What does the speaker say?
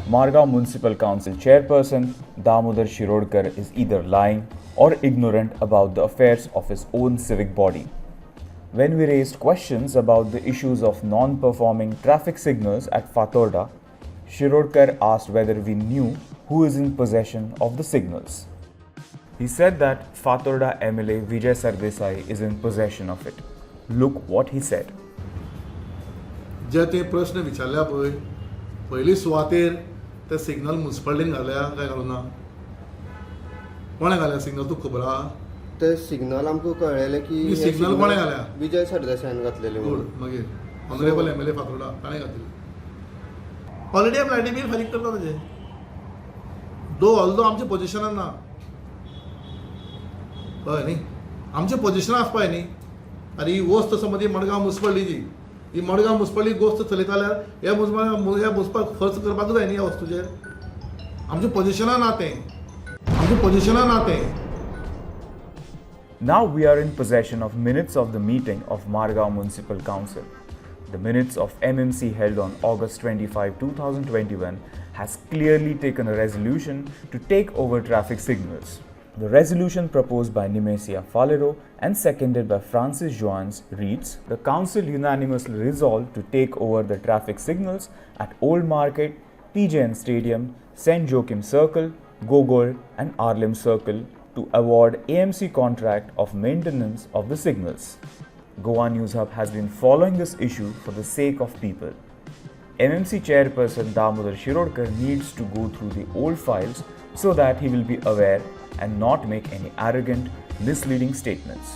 Margao Municipal Council Chairperson Damodar Shirodkar is either lying or ignorant about the affairs of his own civic body. When we raised questions about the issues of non-performing traffic signals at Fatorda, Shirodkar asked whether we knew who is in possession of the signals. He said that Fatorda MLA Vijay Sardesai is in possession of it. Look what he said. जे ते प्रश्न विचारल्या पळय, पयली सुवातेर ते signal मुन्सिपालिटीन घाल्या काय घालूं ना? कोणें घाल्या सिग्नल, तुका खबर आहा? ते सिग्नल आमकां कळ्ळेलें की ही हे सिग्नल कोणें घाल्या? विजय सरदेसायान घातलेले गुड. म्हणून. मागीर ऑनरेबल एमएलए फातोर्डा ताणें घातली. ऑलरेडी आमी लायटी बील फारीक करता ताजें, दो ऑल्दो आमच्या पोजिशनान ना. कळ्ळें न्ही? आमच्या पोजिशनान आसपा जाय न्ही. आनी ही वस्त समज ही मडगांव मुन्सिपालिटीची, ही मडगांव मुन्सिपालिटी गोश्ट चलयता जाल्यार ह्या मुन्सिपाल खर्च करपाक जाय न्ही ह्या वस्तूचेर. आमच्या पोजिशनान ना तें, आमच्या पोजिशनान ना तें. Now we are in possession of minutes of the meeting of Margao Municipal Council. The minutes of MMC held on August 25, 2021 has clearly taken a resolution to take over traffic signals. The resolution proposed by Nimesia Falero and seconded by Francis Joans reads, "The council unanimously resolved to take over the traffic signals at Old Market, PJN Stadium, St. Joachim Circle, Gogol and Arlem Circle to award AMC contract of maintenance of the signals." Goa News Hub has been following this issue for the sake of people. MMC chairperson Damodar Shirodkar needs to go through the old files so that he will be aware and not make any arrogant, misleading statements.